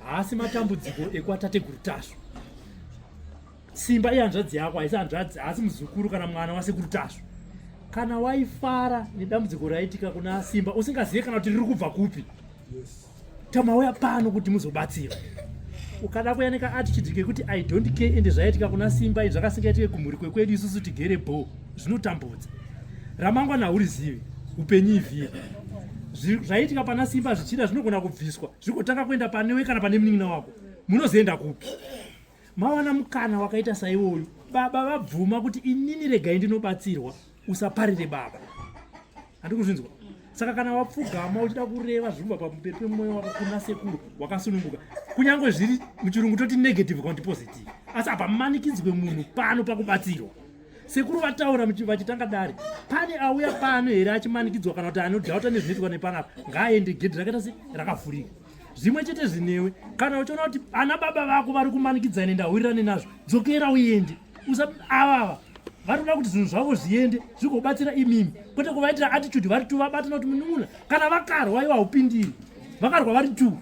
haasi matambudziko ekwatateguru tasvu Simba ihanzvadzi yako haisi hanzvadzi haasi muzukuru kana mwana wasekuru Tasvu. Kana waifara nedambudziko raitika kuna Simba usingazive kana kuti riri kubva kupi. Yes. Tamauya pano kuti muzobatsirwa. Ukada kuya neka attitude kekuti I don't care ende zvaitika kuna Simba izvi zvakasingaitike kumhuri kwekwedu isusu tigere bho zvinotambudza. Ramangwana haurizivi upenyu ivhiri. Zvaitika pana Simba zvichida zvinogona kubviswa zvigotanga kuenda panewe kana pane munin'ina wako. Munozoenda kupi? Mawana mukana wakaita saiwoyu, baba vabvuma kuti inini regai ndinobatsirwa, usaparire baba. Handikuzvinzwa. Saka kana wapfugama uchida kureva zviri kubva pamberi pemwoyo wako kuna sekuru wakasununguka, kunyange zviri muchirungu toti negative kana kuti positive, asi hapamanikidzwe munhu pano pakubatsirwa. Sekuru vataura vachitanga dare, pane auya pano here achimanikidzwa kana kuti anodhauta nezvinoitwa nepanapa, ngaaende gedhi rakaita se rakavhurika. Zvimwe chete zvinewe, kana uchiona kuti ana baba vako vari kumanikidzana enda hurirane nazvo, dzokera uende. Usa avava vari kuda kuti zvinhu zvavo zviende zvigobatsira imimi, kwete kuvaitira attitude vari tu vabatana kuti munun'una kana vakarwa iwe haupindiri, vakarwa vari tu,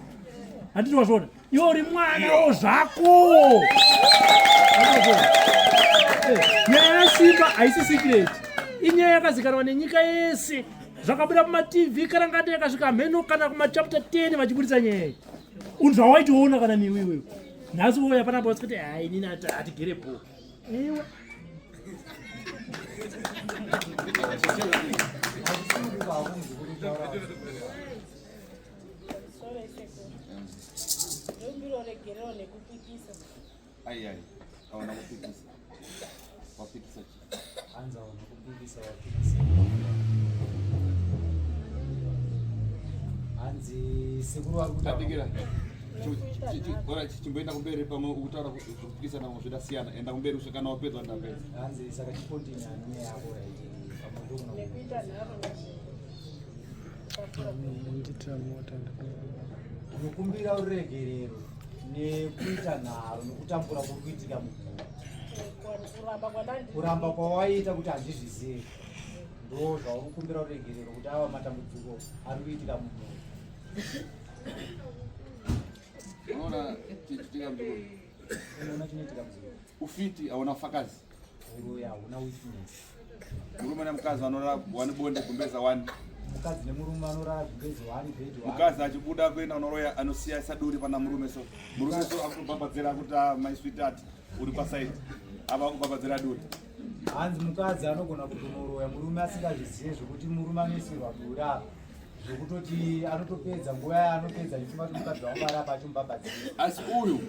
handiti wazviona? Iwe uri mwanawo zvako. Eh, nyaya yaSimba haisi secret, inyaya yakazikanwa nenyika yese, zvakabuda mumatv karanganda yakasvika mheno kana kumachapter 10 vachiburitsa nyaya iyi. Unhu zvawaitoona kana newe iwewe nhasi wouya panapa wasikuti hai inini hatigere bho iwe Ai ai, hauna kupikisa. Wapikisa chii? Hanzi hauna kupikisa, wapikisa. Hanzi sekuru vari kutaura. Adikira. Ora chimboenda kumberi pamwe ukutaura kupikisa navo zvidasiyana. Enda kumberi usvika kana wapedza ndapedza. Hanzi saka chikontinya nyaya yako right. Pamwe ndokuno. Nekuita nharo Ndinokumbira ruregerero nekuita nharo nokutambura kuri kuitika muguru. Kuramba kwawaita kuti handizvizivi. Ndo zvauri kukumbira ruregerero kuti awa matambudziko ari kuitika mumhuri. Unoona chichitika mzukuru? Unoona chinoitika mzukuru? Ufiti hauna ufakazi. Uroyi hauna witness. Murume nemukadzi vanorara one bonde gumbeza one. Mukadzi nemurume vanorara gumbezi one bed one. Mukadzi achibuda kuenda unoroya anosiya saduri pana murume so. Murume so akutobhabhadzira kuti ah, my sweetheart uri paside. Ava kubhabhadzira duri. Hanzi mukadzi anogona kutonoroya murume asingazvizive zvekuti murume anoisirwa duri apa zvekutoti anotopedza nguva yaanopedza achifunga kuti mukadzi wangu ari apa achimubhabhadzira. Asi uyu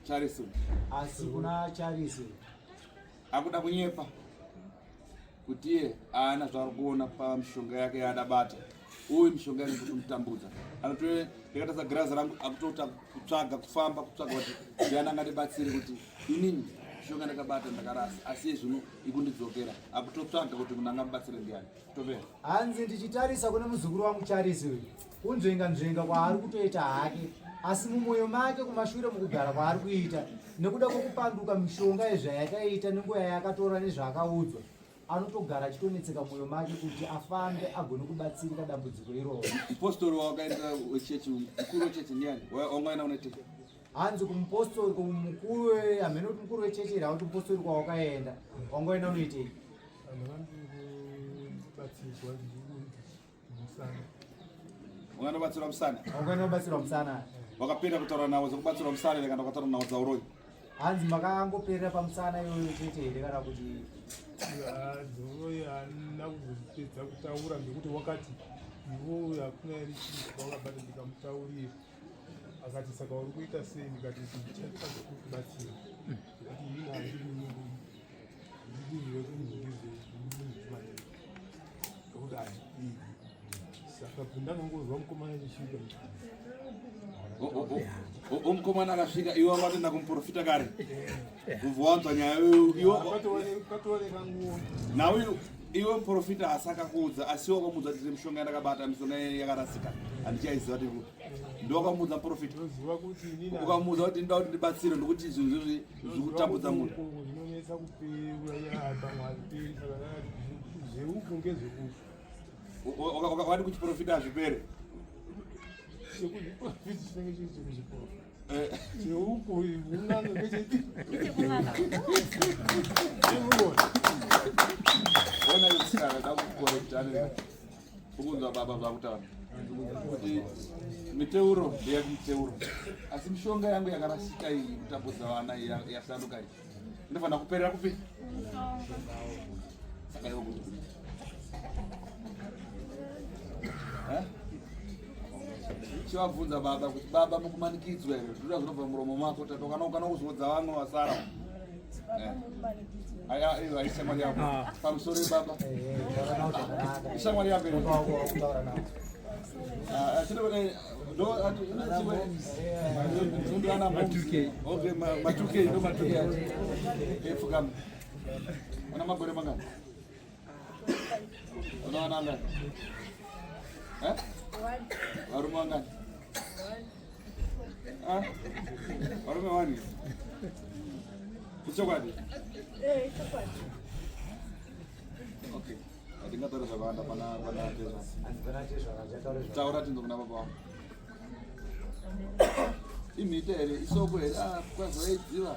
Charisi. Asi kuna Charisi akuda kunyepa kuti iye aana zvaari kuona pamishonga yake yaadabata uyu mishonga yake kutomutambudza anotove ndakatarisa girazi rangu akutota kutsvaga kufamba kutsvaga kuti ndiani angandibatsire kuti inini mishonga ndakabata ndakarasa asi iye zvino ikundidzokera akutotsvaga kuti munhu angamubatsire ndiani tovera Hanzi ndichitarisa kune muzukuru wangu Charisi uyu kunzvenga nzvenga kwaari kutoita hake asi mumwoyo make kumashure mukugara kwaari kuita nekuda kwekupanduka mishonga yezvayakaita nenguva yayakatora nezvaakaudzwa anotogara achitonetseka mwoyo make kuti afambe agone kubatsirika dambudziko iroro. Mupostori wawakaenda wechechi mukuru wechechi ndiani wangaenda unoitei? Hanzi kumupostori kumukuru hameno kuti mukuru wechechi here akuti mupostori kwawakaenda wangaenda unoitei? Wanganobatsirwa musana. Wanganobatsirwa musana. Wakapera kutaura nawo dzekubatsirwa musana here kana wakataura nawo dzauroyi? Hanzi makangoperera pamusana iyoyo chete here kana kuti dzauroyi handina kuzopedza kutaura nekuti wakati iwoyo hakuna here chinhu chawakabata ndikamutaurira akati saka uri kuita sei ndikati ndichatsvaga kukubatsira ndikati ini handiri Mukomana akasvika iwe wanga watoenda kumuprofita kare kubva wanzwa nyaya nhau iwe muprofita asi akakuudza asi iwe wakamuudza kuti mishonga yandakabata mishonga yakarasika handichaiziva tiri kupi ndowakamuudza muprofita ukamuudza kuti ndinoda kuti ndibatsire ndokuti zvinhu izvozvi zviri kutambudza munhu zvinonetsa kupera pamwe hazviperi saka zveuku ngezvekufa wadi kuchiprofita hazvipere chekuzviprofita chinenge chiri chekuzviprofita cheuku un'anga ngecheti ona isikana dakukorektane ukunzwa baba zvakutaura kuti miteuro ndeyemiteuro asi mishonga yangu yakarasika iyi kutambudza vana yasanduka iyi inofanira kuperera kupi saka iwe kuti chivabvunza baba kuti baba mukumanikidzwa here zviruda zvinobva muromo mako tatokana kuzodza vamwe vasara Aya, iyo ishamwari yako. Ah. Pamusoro baba. Ishamwari yako iyo. Ah, chino kune ndo ndo ana matuke. Okay, matuke ndo matuke yacho. Efukama. Una makore mangani? Una wana ngani? Eh? Varume vangani? Ah? Varume wani? Ichokwadi? Eh, ichokwadi. Okay. Hatingataura zvakawanda pana pana tezva. Taura tinzwe kuna baba wangu. Imhite here isoko here ah kwazvaidziva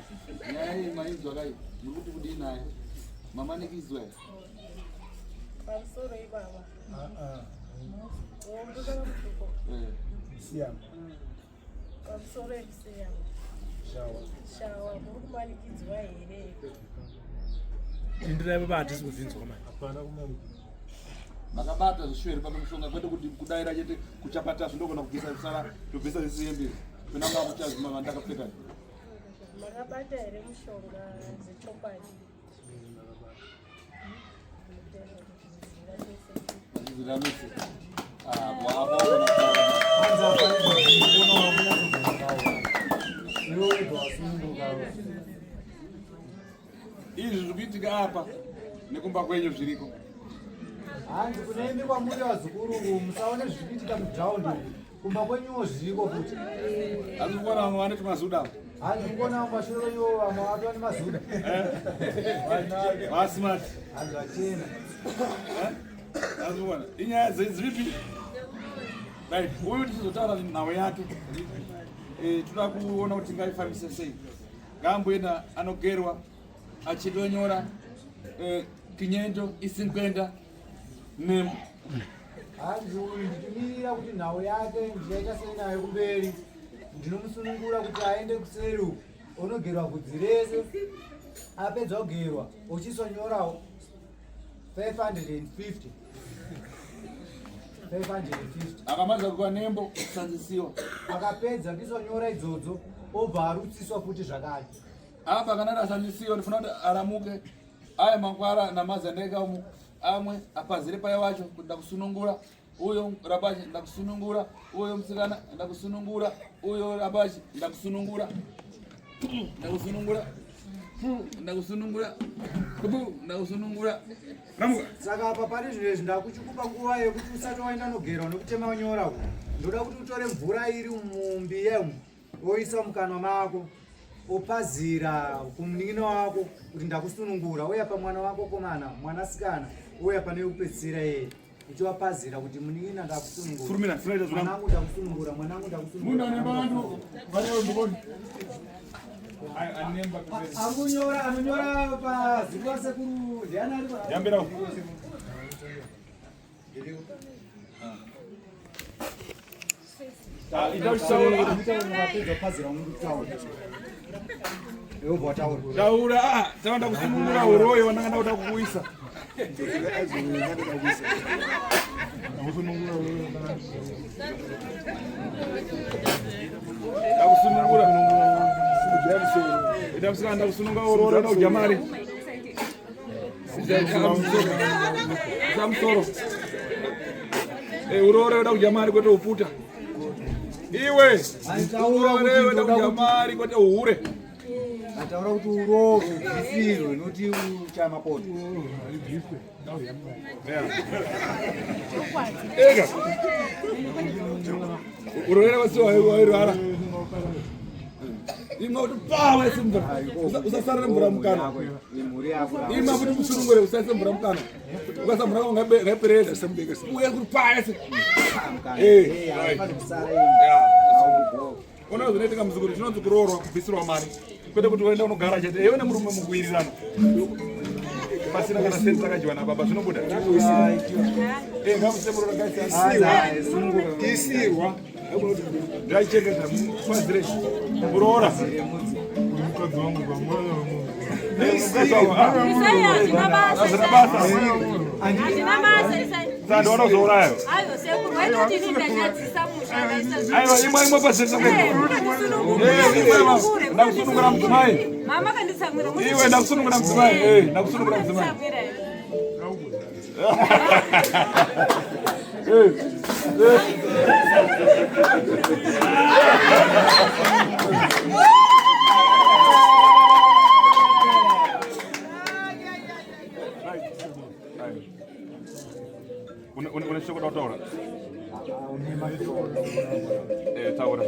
nyaya iyi mainzwa kai muri kuti kudii naye mamanikidzwa here Pamusoro ibaba. Ah ah. Eh. Siyama. Pamusoro ekusiyama. Shawa. Shawa muri kumanikidzwa here? Pindurai baba hatisi kuzvinzwa manje. Hapana kumanikidzwa. Makabata zvishuwo here pano mushonga kwete kuti kudaira chete kuchapata zvindogona kubvisa zvisara tobvisa zvisiyembi. Pena nga kuchazima vandakapfeka. Makabata here mushonga zechokwadi? Izvi zviri kuitika apa nekumba kwenyu zviriko. Hanzi kune imi kwamuri vazukuru musaone zviri kuitika muground umu. Kumba kwenyuwo zviriko futi. Asi kuona vamwe vane tumazuda. Hanzi kuona vamwe mashure kwenyuwo vamwe vatova nemazuda. Eh? Vasmart. Hanzi vachena. Eh? Asi kuona inyaya dziripi? Right, uyu tichizotaura nhau yake. Eh, toda kuona kuti tingaifambise sei. Ngaamboenda anogerwa achidonyora eh, kinyendo isinkwenda nemo. Hanzi uyu ndichimirira kuti nhau yake ndichaita sei nayo kumberi. Ndinomusunungura kuti aende kuseri uku onogerwa vhudzi rese. Apedza kugerwa ochisonyorawo 550. 550. Akamaliza kuka nembo kusanzisiwa. Akapedza kuisonyora idzodzo obva arutsiswa futi zvakare. Apa kana rasanzisiwa ndifuna kuti aramuke aya mangwara namazandeka umu amwe apazire paya wacho kuti ndakusunungura uyo rabachi ndakusunungura uyo musikana ndakusunungura uyo rabachi ndakusunungura ndakusunungura ndakusunungura ndakusunungura ramuka. Saka apa pari zvino izvi ndakuchikupa nguva yekuti usati waenda nogera nokutema nyora uku. Ndoda kuti utore mvura iri mumbiya umu woisa mukanwa mako opazira kumunin'ina wako kuti ndakusunungura uya pamwana wako komana mwanasikana uya pane kupedzisira yeye uchiwapazira kuti munin'ina ndakusunungura mwanangu ndakusunungura mwanangu ndakusunungura akunyora anonyora pazikuva sekuru ndiani ari Taura, ah, tavanda kusunungura uroyi wandanga ndakuda kukuisa. Ndakusunungura. Ida musikana ndakusununga uroyi ndakudya mari. Samusoro. Eh, uroore uda kudya mari kwete uputa. Iwe. Uroore uda kudya mari kwete uhure. Ataura kuti uroore ubvisirwe noti uchamapoto. Ega. Uroore wasi wairwara. Ima kuti pa waise mvura. Usasarira mvura mukanwa. Ima kuti musunungure usaise mvura mukanwa. Ukasa mvura ngaipereza. Uye kuti pa yese. Eh. Ona zvinoitika muzukuru chinonzi kuroorwa kubvisirwa mari. Kwete kuti uenda unogara chete. Iwe nemurume mukuwirirana. Pasina kana senti rakadyiwa nababa zvinobuda. Eh, ngamusemurora guys. Isirwa. Ndaichengeta pazire muroora. Mukadzi wangu pamwana wemunhu. Sandiona kuzouraya. Aiwa imwe imwe pasirisa ndakusunungura mudzimai. Iwe ndakusunungura mudzimai. Eh, ndakusunungura mudzimai. Une shoko taura? Eh, taura.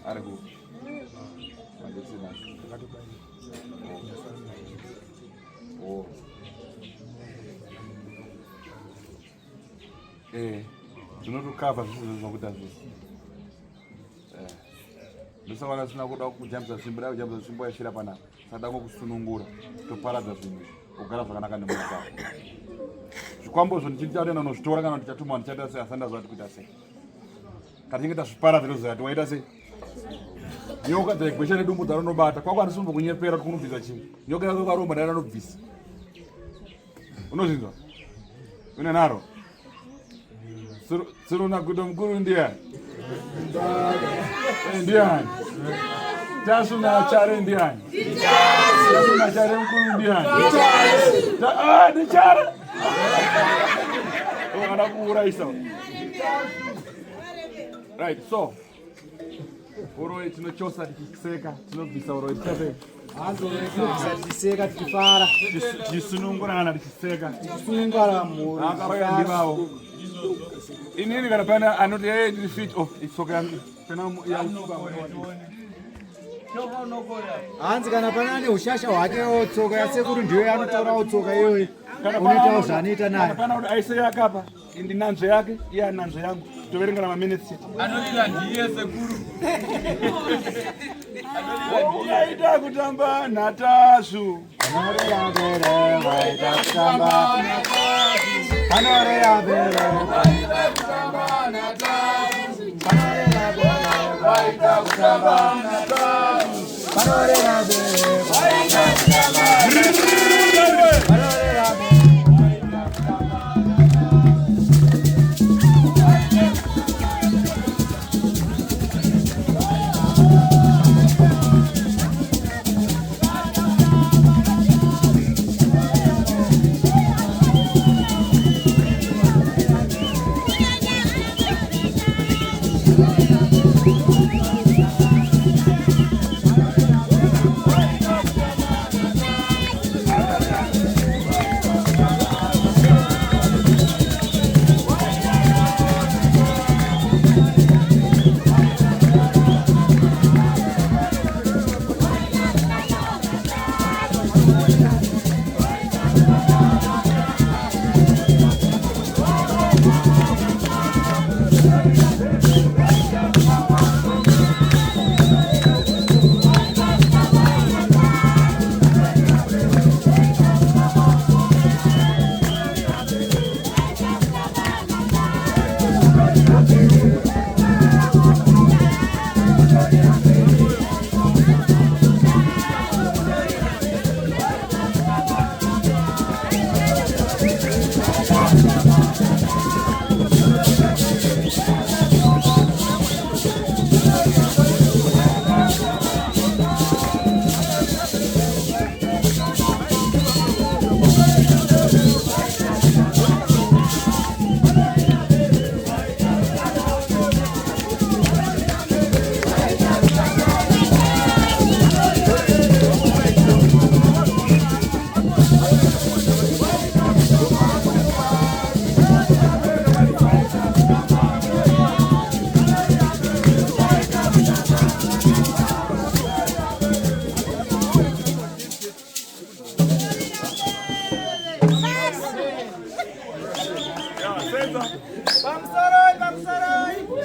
Ari ku Oh. Eh, zvinotokava zvizvo zvakuita zvese. Eh. Ndosaka vasina kuda kujambisa tsvimbo, da kujambisa tsvimbo yashira panapa. Sada kukusunungura, toparadza zvinhu izvi, ogara zvakanaka nemhuri dzako. Zvikwambo izvo ndichiti nozvitora kana ndichatuma ndichaita sei asanda zvati kuita sei. Kana tinge tazviparadza toziva kuti waita sei. Nyoka dzaigwesha nedumbu dzarinobata, kwako handisi kumbokunyepera kuti kunobvisa chii. Nyoka yako yakaromba ndaida nobvisa. Unozvinzwa? Une naro? Tsiruna gudo mukuru ndiani? Eh, ndiani? Tasuna chare ndiani? Tasuna chare mukuru ndiani? Ah, ndichare. Kana kuurayisa. Right, so uroyi tinochosa tichiseka, tinobvisa uroyi tichiseka. Tichiseka tichifara. Tichisunungurana tichiseka. Tichisunungura mhuri. Akaroya ndivavo. Inini kana pane anoti hey ndiri fit oh itsoka yangu. Pena ya Hanzi kana pane ane ushasha hwakewo tsoka yasekuru ndiyo yanotorawo tsoka iyoyi. Unoitawo zvaanoita nayo. Kana pana kuti aise yakapa indi nanzve yake iye ananzve yangu toverengana maminutes chete. Anorira ndiye sekuru. Ukaita kutamba natasvu. Anorira bere waita kutamba. Anorira bere waita kutamba natasvu. Anorira bere waita kutamba natasvu. Anorira bere waita kutamba natasvu. Anorira bere.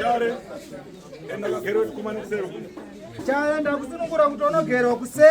Chare, enda kagero kumane kusero. Chaenda kusunungura kuti unogerwa kuseri.